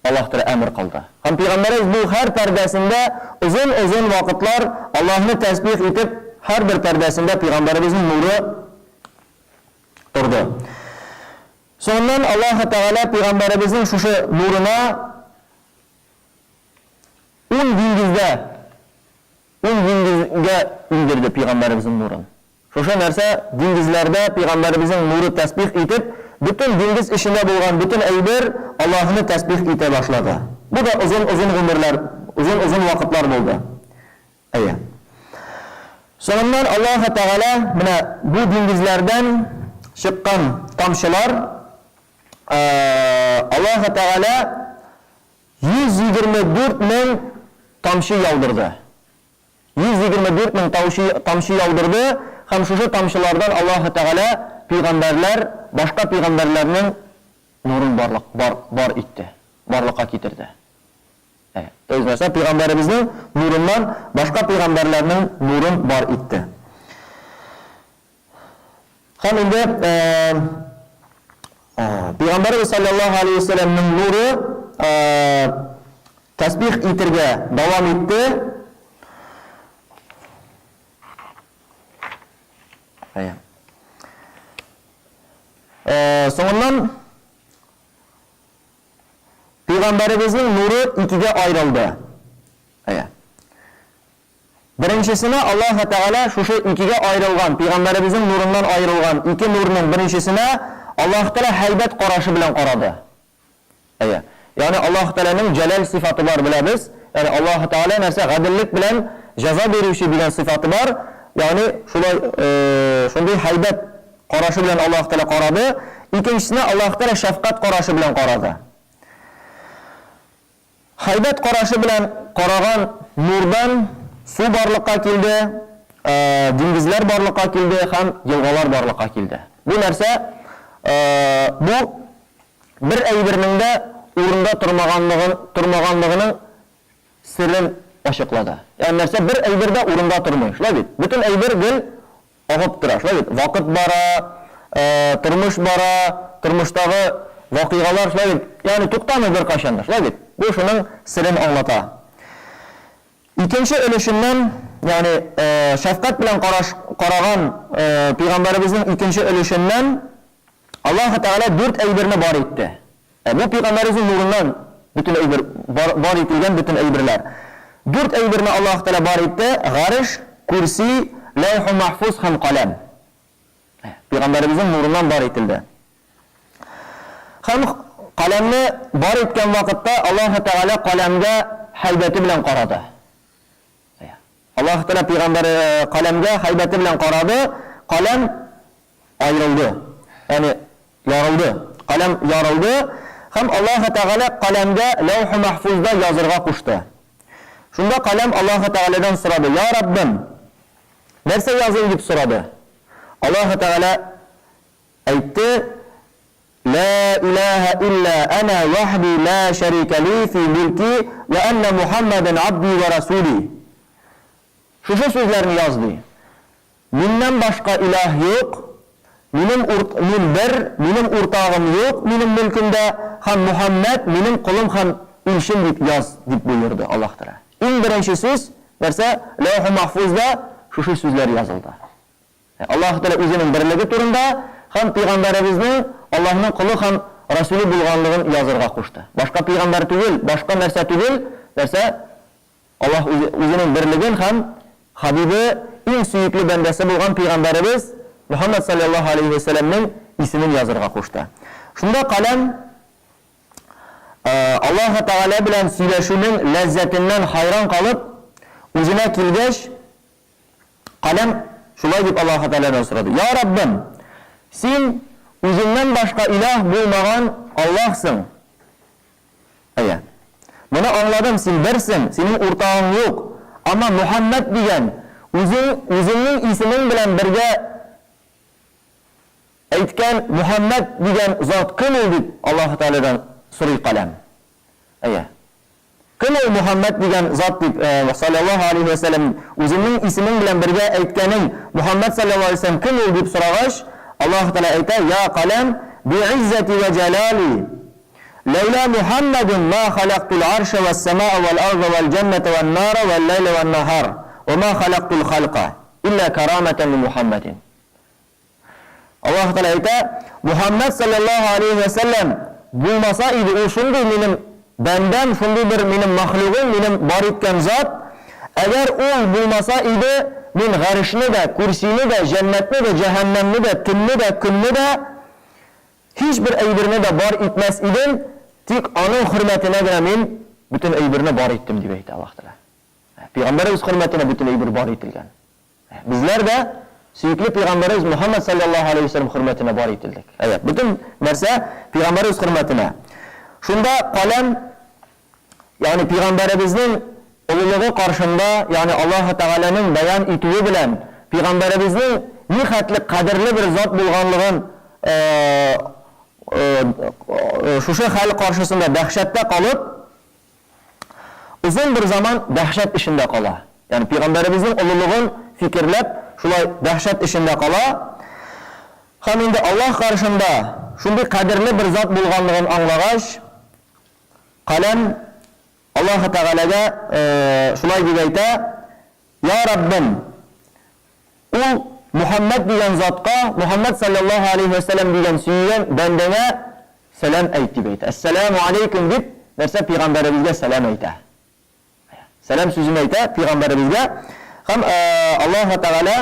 Аллаһ Тәгалә әмер кылды. Һәм пәйгамбәребез бу һәр пәрдәсендә озын-озын вакытлар Аллаһны тәсбих итеп, һәрбер пәрдәсендә пәйгамбәребезнең нуры торды. Соңыннан Аллаһ Тәгалә пәйгамбәребезнең шушы нурына ун диңгездә Ун диңгезгә иңдерде пәйгамбәребезнең нурын. Шушы нәрсә, диңгезләрдә пәйгамбәребезнең нуры тәсбих итеп, бөтен диңгез эчендә булган бөтен әйбер Аллаһыны тәсбих итә башлады. Бу да озын-озын гомерләр, озын-озын вакытлар булды. Әйе. Соңыннан Аллаһы Тәгалә менә бу диңгезләрдән чыккан тамчылар, Аллаһы Тәгалә 124 мең тамчы яудырды. 124 мең таучы, тамчы яудырды һәм шушы тамчылардан Аллаһы Тәгалә пигамбәрләр, башка пигамбәрләрнең нурын барлык, бар, бар итте, барлыкка китерде. Ә, то есть нәрсә? Пигамбәребезнең нурыннан башка пигамбәрләрнең нурын бар итте. Һәм инде Пәйгамбәребез саллаллаһу алейһи ва сәлләмнең нуры тәсбих итергә дәвам итте. Әйе. Соңыннан Пәйгамбәребезнең нуры икегә аерылды. Әйе. Беренчесенә Аллаһы Тәгалә шушы икегә аерылган, пәйгамбәребезнең нурыннан аерылган ике нурның беренчесенә Аллаһы Тәгалә һәйбәт карашы белән карады. Әйе. Ягъни Аллаһы Тәгаләнең Җәләл сыйфаты бар, беләбез. Ягъни Аллаһы Тәгалә нәрсә? Гаделлек белән җәза бирүче дигән сыйфаты бар. Ягъни шулай шундый һәйбәт карашы белән Аллаһы Тәгалә карады. Икенчесенә Аллаһы Тәгалә шәфкать карашы белән карады. Һәйбәт карашы белән караган нурдан су барлыкка килде, диңгезләр барлыкка килде һәм елгалар барлыкка килде. Бу нәрсә? Бу бер әйбернең дә урында тормаганлыгын, тормаганлыгының серен ачыклады. Ягъни нәрсә? Бер әйбер дә урында тормый, шулай бит? Бөтен әйбер гел Агып тора, шулай бит? Вакыт бара, тормыш бара, тормыштагы вакыйгалар, шулай бит? Ягъни туктамый беркайчан да, шулай бит? Бу шуның серен аңлата. Икенче өлешеннән, ягъни шәфкать белән караш, караган пәйгамбәребезнең икенче өлешеннән Аллаһы Тәгалә дүрт әйберне бар итте. Ә бу пәйгамбәребезнең нурыннан бөтен әйбер, бар, бар ителгән бөтен әйберләр. Дүрт әйберне Аллаһ Тәгалә бар итте, Гареш, Күрси, Ләүху Мәхфуз һәм Каләм. Пәйгамбәребезнең нурыннан бар ителде. Һәм каләмне бар иткән вакытта Аллаһ Тәгалә каләмгә һәйбәте белән карады. Аллаһ Тәгалә пәйгамбәр каләмгә һәйбәте белән карады, каләм аерылды, ягъни ярылды, каләм ярылды һәм Аллаһы Тәгалә каләмгә Ләүху Мәхфузда язырга кушты. Шунда каләм Аллаһы Тәгаләдән сорады, Я Раббым, нәрсә языйм дип сорады. Аллаһы Тәгалә әйтте, Лә иләһә илля әнә вәхди лә шәрикә ли фи милки вә әннә Мухәммәдән абди вә расули. Шушы сүзләрне яз, ди. Миннән башка илаһ юк, минем урт, мин бер, минем уртагым юк минем мөлкемдә һәм Мухәммәд минем колым һәм илчем дип яз, дип боерды Аллаһ Тәгалә. Иң беренче сүз, нәрсә? Ләүху Мәхфузда шушы сүзләр язылды. Аллаһ Тәгалә үзенең берлеге турында һәм пәйгамбәребезнең Аллаһның колы һәм расүле булганлыгын язырга кушты. Башка пәйгамбәр түгел, башка нәрсә түгел, нәрсә? Аллаһ үзе, үзенең берлеген һәм Хабибы, иң сөекле бәндәсе булган пәйгамбәребез Мөхәммәд салләллаһу алейһи вә сәлләмнең исемен язырга кушты. Шунда каләм Аллаһы Тәгалә белән сөйләшүнең ләззәтеннән хайран калып, үзенә килгәч, каләм шулай дип Аллаһы Тәгаләдән сорады, Я Раббым! Син Үзеңнән башка илаһ булмаган Аллаһсың. Әйе. Моны аңладым, син берсең, синең уртагың юк. Әмма Мөхәммәд дигән, үзең, үзеңнең исемең белән бергә әйткән Мөхәммәд дигән зат кем ул дип Аллаһы Тәгаләдән сорый каләм. Әйе. Кем ул Мөхәммәд дигән зат дип, салләллаһу алейһи вә сәлләм, үзеңнең исемең белән бергә әйткәнең Мөхәммәд салләллаһу алейһи вә сәлләм кем ул дип сорагач, Аллаһу Тәгалә әйтә, Я каләм, би'иззәти вә җәлали, ләүлә Мухәммәдун ма халәктул арша вәс-сәмаа вәл-арда вәл-җәннәтә вән-нара вәл-ләйлә вән-наһар, вә ма халәктул халка, илля карамәтән ли Мухәммәдин. Аллаһ Тәгалә әйтә, Мухәммәд салләллаһу алейһи вә сәлләм булмаса иде, ул шундый минем бәндәм, шундый бер минем мәхлугым, минем бар иткән зат, әгәр ул булмаса иде, мин гарешне дә, күрсине дә, җәннәтне дә, җәһәннәмне дә, төнне дә, көнне дә, һичбер әйберне дә бар итмәс идем, тик аның хөрмәтенә генә мин бөтен әйберне бар иттем, дип әйтә Аллаһ Тәгалә. Пәйгамбәребез хөрмәтенә бөтен әйбер бар ителгән. Безләр дә сөекле пәйгамбәребез Мөхәммәд салләллаһу алейһи ва сәлләм хөрмәтенә бар ителдек. Әйе, бөтен нәрсә пәйгамбәребез хөрмәтенә. Шунда каләм, ягъни пәйгамбәребезнең олылыгы каршында, ягъни Аллаһы Тәгаләнең бәян итүе белән пәйгамбәребезнең ни хәтле кадерле бер зат булганлыгын шушы хәл каршысында дәһшәттә калып, Озын бер заман дәһшәт эчендә кала. Ягъни пәйгамбәребезнең олылыгын фикерләп, шулай дәһшәт эчендә кала. Һәм инде Аллаһ каршында шундый кадерле бер зат булганлыгын аңлагач, каләм Аллаһы Тәгаләгә шулай дип әйтә, Я Раббым, ул Мухәммәд дигән затка, Мухәммәд салләллаһу алейһи вә сәлләм дигән сөйгән бәндәңә сәлам әйт, дип әйтә. Әссәләмү алейкүм дип, нәрсә, пәйгамбәребезгә сәлам әйтә. Сәлам сүзен әйтә пәйгамбәребезгә. Һәм Аллаһу Тәгалә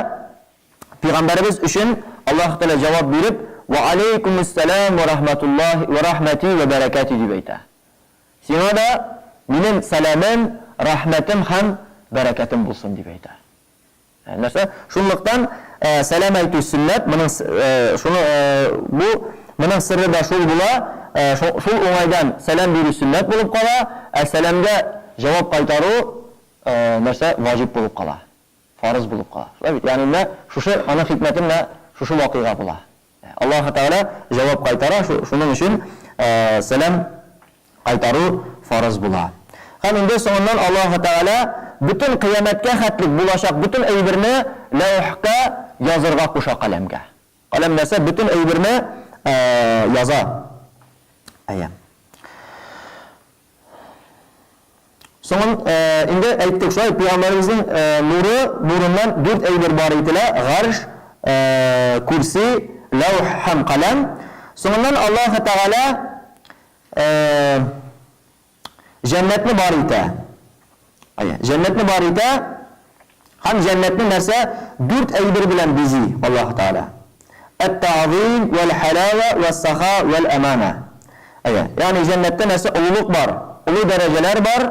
пәйгамбәребез өчен Аллаһу Тәгалә җавап биреп, Вә алейкүмүссәлам вә рахматуллаһи вә рахмәти вә бәрәкәти дип әйтә. Сиңа да минем сәламем, рәхмәтем һәм бәрәкәтем булсын, дип әйтә. Нәрсә? Шунлыктан сәлам әйтү сөннәт, моның шуны бу моның серре дә шул була, шул уңайдан сәлам бирү сөннәт булып кала, ә сәламгә җавап кайтару нәрсә ваҗиб булып кала, фарыз булып кала. Шулай бит? Ягъни менә шушы аның хикмәте менә шушы вакыйга була. Аллаһы Тәгалә җавап кайтара, шуның өчен сәлам кайтару фарыз була. Һәм инде соңыннан Аллаһы Тәгалә бөтен кыямәткә хәтлек булачак бөтен әйберне ләүхкә язырга куша каләмгә. Каләм нәрсә? Бөтен әйберне яза. Әйе. Соңын инде әйттек, шулай пәйгамбәребезнең нуры, нурыннан дүрт әйбер бар ителә, гарш, күрси, ләүх һәм каләм. Соңыннан Аллаһы Тәгалә җәннәтне бар итә. Әйе, җәннәтне бар итә һәм җәннәтне нәрсә? Дүрт әйбер белән бизи Аллаһ Тәгалә. Әт-та'зим вәл-халава вәс-саха вәл-амана. Әйе, ягъни җәннәттә нәрсә? Олылык бар, олы дәрәҗәләр бар,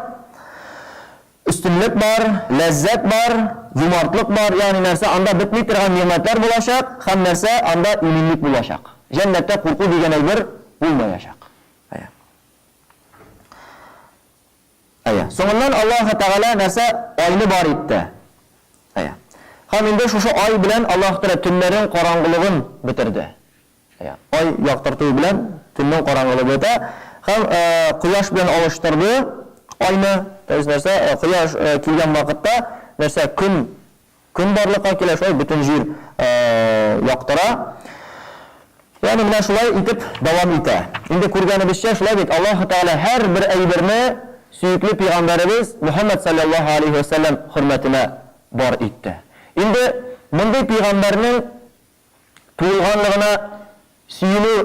өстенлек бар, ләззәт бар, юмартлык бар, ягъни нәрсә? Анда бетми торган нигъмәтләр булачак һәм нәрсә? Анда иминлек булачак. Җәннәттә курку дигән әйбер булмаячак. Әйе. Әйе. Соңыннан Аллаһы Тәгалә нәрсә? Айны бар итте. Әйе. Һәм инде шушы ай белән Аллаһы Тәгалә төннәрнең караңгылыгын бетерде. Әйе. Ай яктыртуы белән төннең караңгылыгы бетә. Һәм кояш белән алыштырды айны. То есть нәрсә? Кояш килгән вакытта нәрсә? Көн Көн барлыкка килә, шулай бөтен җир яктыра. Ягъни менә шулай итеп дәвам итә. Инде күргәнебезчә, шулай бит, Аллаһы Тәгалә һәрбер әйберне сөекле пәйгамбәребез Мөхәммәд салләллаһу алейһи вә сәлләм хөрмәтенә бар итте. Инде мондый пәйгамбәрнең туылганлыгына сөенү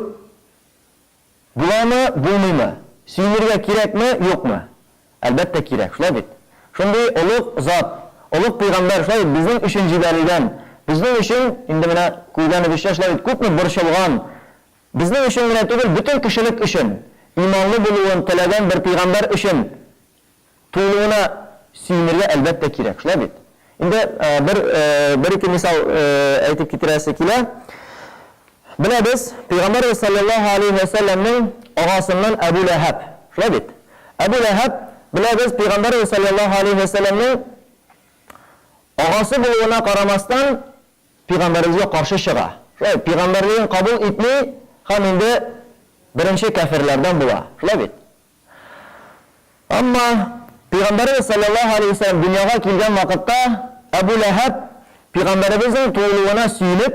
Буламы, булмыймы? Сөенергә кирәкме, юкмы? Әлбәттә, кирәк, шулай бит? Шундый олуг зат, олуг пәйгамбәр, шулай бит, безнең өчен җибәрелгән, безнең өчен, инде менә күргәнебезчә, шулай бит, күпме борчылган, безнең өчен генә түгел, бөтен кешелек өчен, иманлы булуын теләгән бер пәйгамбәр өчен Туылуына сөенергә, әлбәттә, кирәк, шулай бит? Инде бер, бер-ике мисал әйтеп китерәсе килә. Беләбез, Пәйгамбәрбез салләллаһу алейһи вә сәлләмнең агасыннан Әбу Ләһәб. Шулай бит? Әбу Ләһәб, беләбез, Пәйгамбәрбез салләллаһу алейһи вә сәлләмнең агасы булуына карамастан, Пәйгамбәребезгә каршы чыга. Шулай бит? Пәйгамбәрлеген кабул итми һәм инде беренче кяферләрдән була. Шулай бит? Әмма Пәйгамбәребез салләллаһу алейһи ва сәлләм дөньяга килгән вакытта Әбу Ләһәб Пәйгамбәребезнең туылуына сөенеп,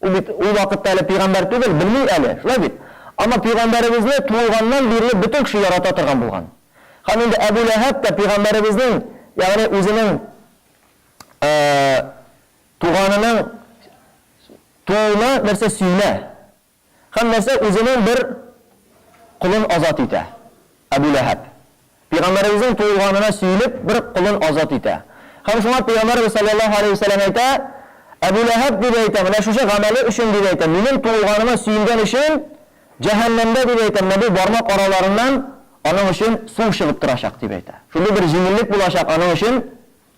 ул бит ул вакытта әле пәйгамбәр түгел, белми әле, шулай бит? Әмма Пәйгамбәребезне туылганнан бирле бөтен кеше ярата торган булган. Һәм инде Әбу Ләһәб тә Пәйгамбәребезнең, ягъни үзенең туганының тууына нәрсә сөенә. Һәм нәрсә, үзенең бер колын азат итә. Әбү Ләһәб. Пәйгамбәребезнең туылганына сөенеп, бер колын азат итә. Һәм шуңа Пәйгамбәребез салләллаһу алейһи вә сәлләм әйтә, Әбү Ләһәб, дип әйтә, менә шушы гамәле өчен, дип әйтә, минем туылганыма сөенгән өчен, җәһәннәмдә, дип әйтә, менә бу бармак араларыннан аның өчен су чыгып торачак, дип әйтә. Шундый бер җиңеллек булачак аның өчен,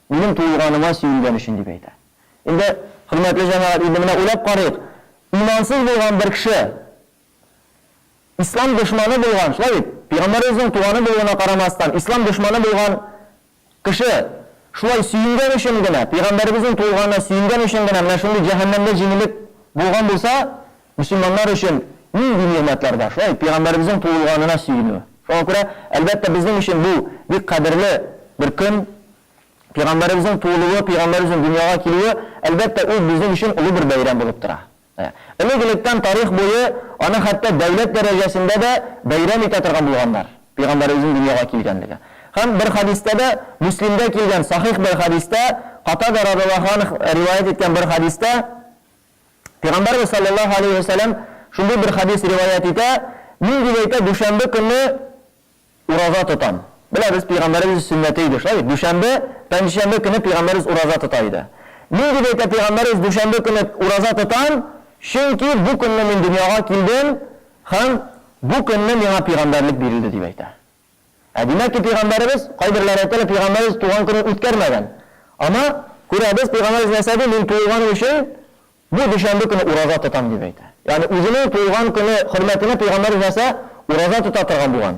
минем туылганыма сөенгән өчен, дип әйтә. Инде, хөрмәтле җәмәгать, инде менә уйлап карыйк, имансыз булган бер кеше, ислам дошманы булган, шулай бит, пәйгамбәребезнең туганы булуына карамастан, ислам дошманы булган кеше, шулай сөенгән өчен генә, пәйгамбәребезнең туылганына сөенгән өчен генә менә шундый җәһәннәмдә җиңеллек булган булса, мөселманнар өчен нинди нигъмәтләр бар, шулай бит, пәйгамбәребезнең туылганына сөенү. Шуңа күрә, әлбәттә, безнең өчен бу бик кадерле бер көн, Пәйгамбәребезнең туылуы, пәйгамбәребезнең дөньяга килүе, әлбәттә, ул безнең өчен олы бер бәйрәм булып тора. Элек-электән тарих буе аны хәтта дәүләт дәрәҗәсендә дә бәйрәм итә торган булганнар, пәйгамбәребезнең дөньяга килгәнлеге. Һәм бер хәдистә дә, Мөслимдә килгән сахих бер хәдистә, Катада радыллаһу анһ риваять иткән бер хәдистә, Пәйгамбәребез салләллаһу алейһи вә сәлләм шундый бер хәдис риваять итә, Мин, дип әйтә, дүшәмбе көнне Ураза тотам. Беләбез, пәйгамбәребез сөннәте иде, шулай бит? Дүшәмбе, пәнҗешәмбе көне пәйгамбәребез ураза тота иде. Мин, дип әйтә пәйгамбәребез, дүшәмбе көне ураза тотам, чөнки бу көнне мин дөньяга килдем һәм бу көнне миңа пәйгамбәрлек бирелде, дип әйтә. Ә димәк ки, пәйгамбәребез, кайберләре әйтәләр, пәйгамбәребез туган көнен үткәрмәгән. Ама, күрәбез, пәйгамбәребез нәрсә ди, мин туылганым өчен Бу дүшәмбе көне ураза тотам, дип әйтә. Ягъни үзенең туган көне хөрмәтенә пәйгамбәребез нәрсә? Ураза тота торган булган.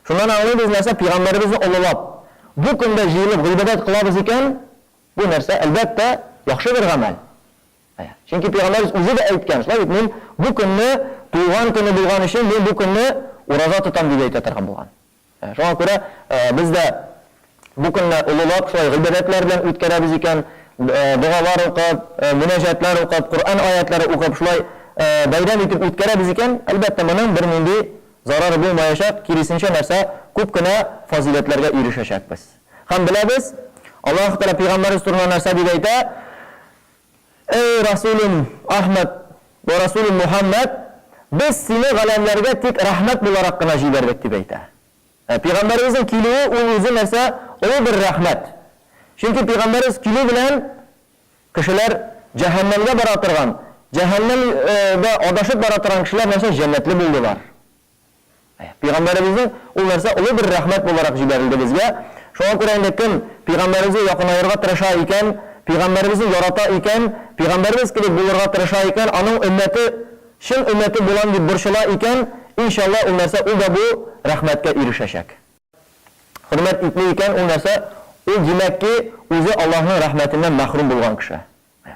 Шуннан аңлыйбыз нәрсә, пәйгамбәребезне олылап, бу көндә җыелып гыйбадәт кылабыз икән, бу нәрсә, әлбәттә, яхшы бер гамәл. Әйе. Чөнки пәйгамбәребез үзе дә әйткән, шулай бит, мин бу көнне туган көне булган өчен мин бу көнне ураза тотам, дип әйтә торган булган. Шуңа күрә без дә бу көнне олылап шулай гыйбадәтләр белән үткәрәбез икән, догалар укып, мөнәҗәтләр укып, Коръән аятлары укып шулай бәйрәм итеп үткәрәбез икән, әлбәттә, моның бернинди зарары булмаячак, киресенчә нәрсә, күп кенә фазыйләтләргә ирешәчәкбез. Һәм беләбез, Аллаһ Тәгалә пәйгамбәребез турында нәрсә дип әйтә? Әй, Расулем Әхмәд вә Расулем Мухәммәд, без сине галәмнәргә тик рәхмәт буларак кына җибәрдек, дип әйтә. Ә пәйгамбәребезнең килүе ул үзе нәрсә? Олы бер рәхмәт. Чөнки пәйгамбәребез килү белән кешеләр җәһәннәмгә бара торган, җәһәннәмдә адашып бара торган кешеләр нәрсә? Җәннәтле булдылар. Пәйгамбәребезнең ул нәрсә олы бер рәхмәт буларак җибәрелде безгә. Шуңа күрә инде кем пәйгамбәребезгә якынаерга тырыша икән, пәйгамбәребезне ярата икән, пәйгамбәребез кебек булырга тырыша икән, аның өммәте чын өммәте булам дип борчыла икән, иншалла ул нәрсә ул да бу рәхмәткә ирешәчәк. Хөрмәт итми икән, ул нәрсә, ул димәк ки, үзе Аллаһның рәхмәтеннән мәхрүм булган кеше.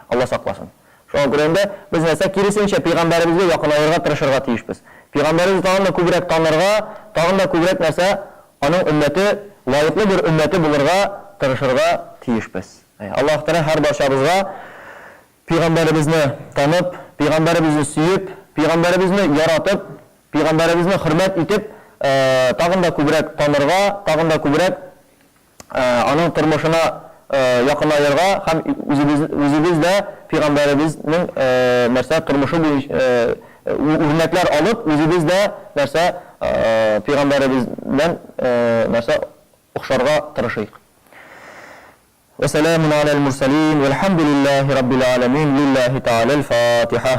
Алла сакласын. Шуңа күрә инде без нәрсә, киресенчә, пәйгамбәребезгә якынаерга тырышырга тиешбез. Пәйгамбәребезне тагын да күбрәк танырга, тагын да күбрәк нәрсә, аның өммәте, лаеклы бер өммәте булырга тырышырга тиешбез. Аллаһ Тәгалә һәрбарчабызга пәйгамбәребезне танып, пәйгамбәребезне сөеп, пәйгамбәребезне яратып, пәйгамбәребезне хөрмәт итеп, тагын да күбрәк танырга, тагын да күбрәк аның тормышына якынаерга һәм үзебез үзебез дә пәйгамбәребезнең нәрсә тормышы буенча үрнәкләр алып, үзебез дә нәрсә пәйгамбәребездән нәрсә охшарга тырышыйк. Вә сәламун галәл мурсәлин, вәлхәмдүлилләһи раббил галәмин, лилләһи тәгаләл фатиха.